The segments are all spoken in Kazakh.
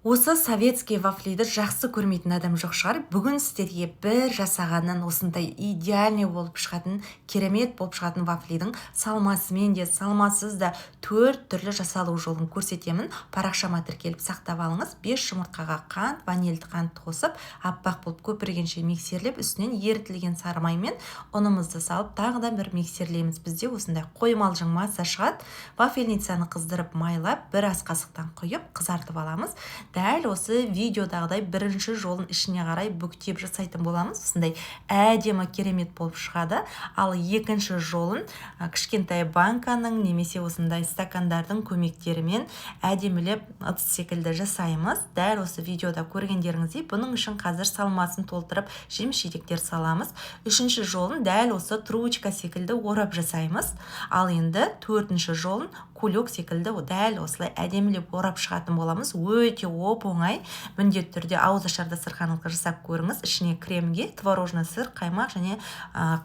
Осы советский вафлиді жақсы көрмейтін адам жоқ шығар. Бүгін сіздерге бір жасағаннан осындай идеальный болып шығатын, керемет болып шығатын вафлидің салмасымен де, салмасыз да төрт түрлі жасалу жолын көрсетемін. Парақшама тіркеліп, сақтап алыңыз. 5 жұмыртқаға қант, ванильді қант қосып, аппақ болып көпіргенше миксерлеп, үстінен ерітілген сары май мен ұнымызды салып, тағы да бір миксерлейміз. Бізде осындай қоймалжың масса шығады. Вафельницаны қыздырып, майлап, бір ас қасықтан құйып, қызартып аламыз. Дәл осы видеодағыдай бірінші жолын ішіне қарай бүктеп жасайтын боламыз. Осындай әдемі, керемет болып шығады. Ал екінші жолын кішкентай банканың немесе осындай стакандардың көмектерімен әдемілеп ыдыс секілді жасаймыз, дәл осы видеода көргендеріңіздей. Бұның үшін қазір салмасын толтырып, жеміс жидектер саламыз. Үшінші жолын дәл осы трубочка секілді орап жасаймыз. Ал енді төртінші жолын кулек секілді дәл осылай әдемілеп орап шығатын боламыз. Өте оп оңай. Міндетті түрде ауызашар дастарханыңызға жасап көріңіз. Ішіне кремге творожный сыр, қаймақ және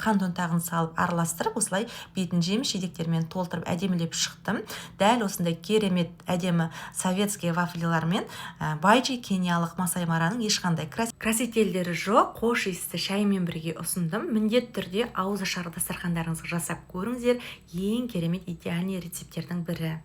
қант ұнтағын салып, араластырып, осылай бетін жеміс жидектермен толтырып, әдемілеп шықтым. Дәл осындай керемет, әдемі советский вафлилармен Байджи кениялық Масай Мараның ешқандай красительдері жоқ қош иісті шаймен бірге ұсындым. Міндетті түрде ауызашар дастархандарыңызға жасап көріңіздер. Ең керемет, идеальный рецепттердің бірі.